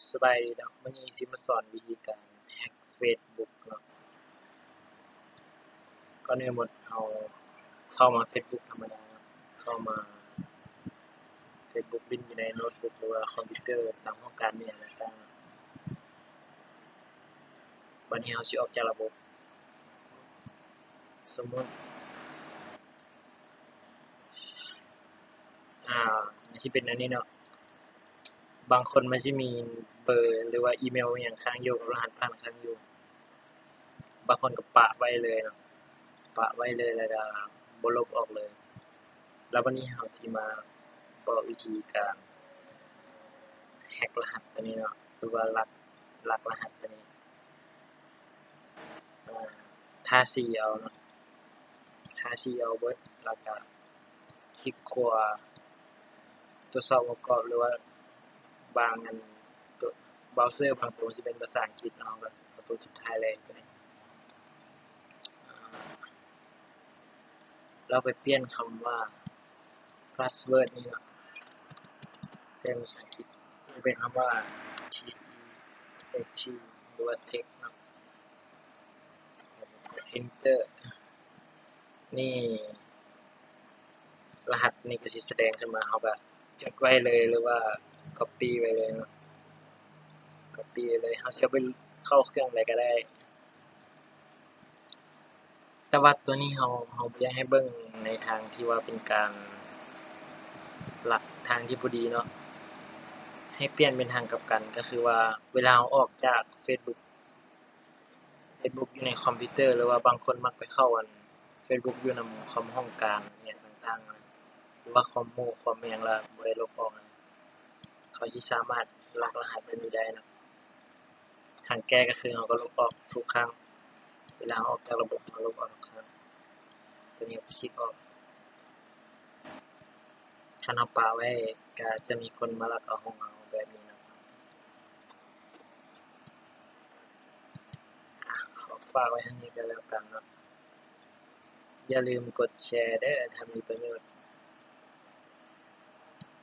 ສະບາຍດີເນາະ, ມື້ນີ້ຊິມາສອນວິທີການແຮັກເຟສບຸກເນາະ. ກ່ອນອື່ນໝົດເຮົາເຂົ້າມາເຟສບຸກທຳມະດາເນາະ, ເຂົ້າມາເຟສບຸກຫຼິ້ນຢູ່ໃນໂນ້ດບຸກ ຫຼືວ່າຄອມພິວເຕີ ຕາມຫ້ອງການອີ່ຫຍັງຕ່າງໆ. ບັດນີ້ເຮົາຊິອອກຈາກລະບົບ, ສົມມຸດ ອາ ມັນຊິເປັນແນວນີ້ເນາະ. ບາງຄົນມັນຊິມີເບີ ຫຼືວ່າອີເມວອີ່ຫຍັງຄ້າງຢູ່ ກັບລະຫັດຜ່ານຄ້າງຢູ່, ບາງຄົນກໍປະໄວ້ເລີຍເນາະ, ປະໄວ້ເລີຍ ແລ້ວກໍບໍ່ລົບອອກເລີຍ. ແລ້ວບັດນີ້ເຮົາຊິມາບອກວິທີການແຮັກລະຫັດຕົວນີ້ເນາະ ຫຼືວ່າລັກ ລັກລະຫັດຕົວນີ້. ອາ ທາສີເອົາເນາະ, ທາສີເອົາເບິດ ແລ້ວກະຄລິກຂວາ ຕົວສອບປະກອບ ຫຼືວ່າບາງອັນ ຕົວເບົາເຊີບາງຕົວຊິເປັນພາສາອັງກິດເນາະ, ເຮົາກໍເອົາຕົວສຸດທ້າຍເລີຍຕົວນີ້. ອາ ແລ້ວໄປປ່ຽນຄຳວ່າ ພາສເວີດນີ້ເນາະ ໃສ່ພາສາອັງກິດ ຈະເປັນຄຳວ່າ T E X T ຫຼືວ່າ text ເນາະ, ເອັນເຕີ. ນີ້ ລະຫັດນີ້ກໍຊິສະແດງຂຶ້ນມາ, ເຮົາກໍຈົດໄວ້ເລີຍ ຫຼືວ່າກັອບປີ້ໄວ້ເລີຍເນາະ, ກັອບປີ້ໄວ້ເລີຍ. ເຮົາຊິເອົາໄປເຂົ້າເຄື່ອງໃດກໍໄດ້. ແຕ່ວ່າຕົວນີ້ເຮົາ ເຮົາບໍ່ຢາກໃຫ້ເບິ່ງໃນທາງທີ່ວ່າເປັນການລັກ, ທາງທີ່ບໍ່ດີເນາະ, ໃຫ້ປ່ຽນເປັນທາງກັບກັນ. ກໍຄືວ່າເວລາເຮົາອອກຈາກເຟສບຸກ ເຟສບຸກຢູ່ໃນຄອມພິວເຕີ ຫຼືວ່າບາງຄົນມັກໄປເຂົ້າອັນເຟສບຸກຢູ່ນຳຄອມຫ້ອງການອີ່ຫຍັງຕ່າງໆ ຫຼືວ່າຄອມໝູ່ຄອມອີ່ຫຍັງ ແລ້ວບໍ່ໄດ້ລົບອອກ, ເຂົາຊິສາມາດລັກລະຫັດແບບນີ້ໄດ້ເນາະ. ທາງແກ້ກໍຄືເຮົາກໍລົບອອກທຸກຄັ້ງ, ເວລາເຮົາອອກຈາກລະບົບເຮົາກໍລົບອອກທຸກຄັ້ງ. ຕົວນີ້ເຮົາຄລິກອອກ, ຄັນເຮົາປະໄວ້ກໍຈະມີຄົນມາລັກເອົາຂອງເຮົາແບບນີ້ເນາະ. ອາ ຂໍຝາກໄວ້ເທົ່ານີ້ກໍແລ້ວກັນເນາະ, ຢ່າລືມກົດແຊເດີ ຖ້າມີປະໂຫຍດ